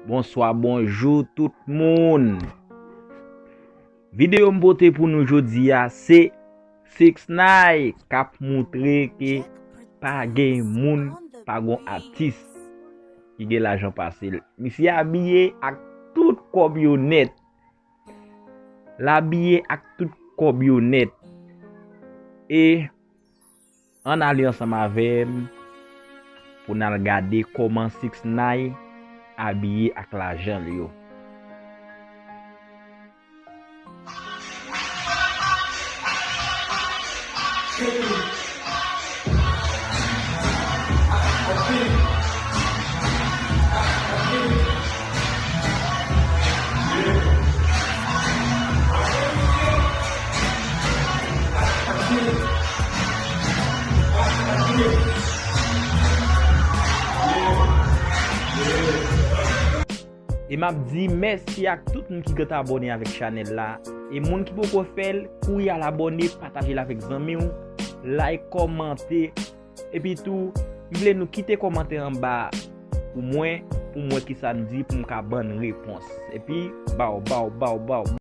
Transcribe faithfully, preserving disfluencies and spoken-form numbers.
Bonswa, bonjou tout moun. Videyo m pote pou nou jodi a se six nine k ap moutre ke pa gen moun, pa gon atis ki gen lajan pase l. Misye abiye ak tout kòb yo nèt. L abiye ak tout kòb yo nèt. E ann ale ansanm avè m pou n al gade kòman six nine abiye ak lajan l yo. E m ap di mèsi ak tout moun ki gentan abòne avèk chanèl la. E moun ki poko fè l, kouri al abòne, pataje l avèk zanmi w, like, kòmante. Epi tou, m vle nou kite kòmantè anba pou mwen, pou m wè kisa n di, pou m ka ban n repons. Epi, baw, baw, baw, baw.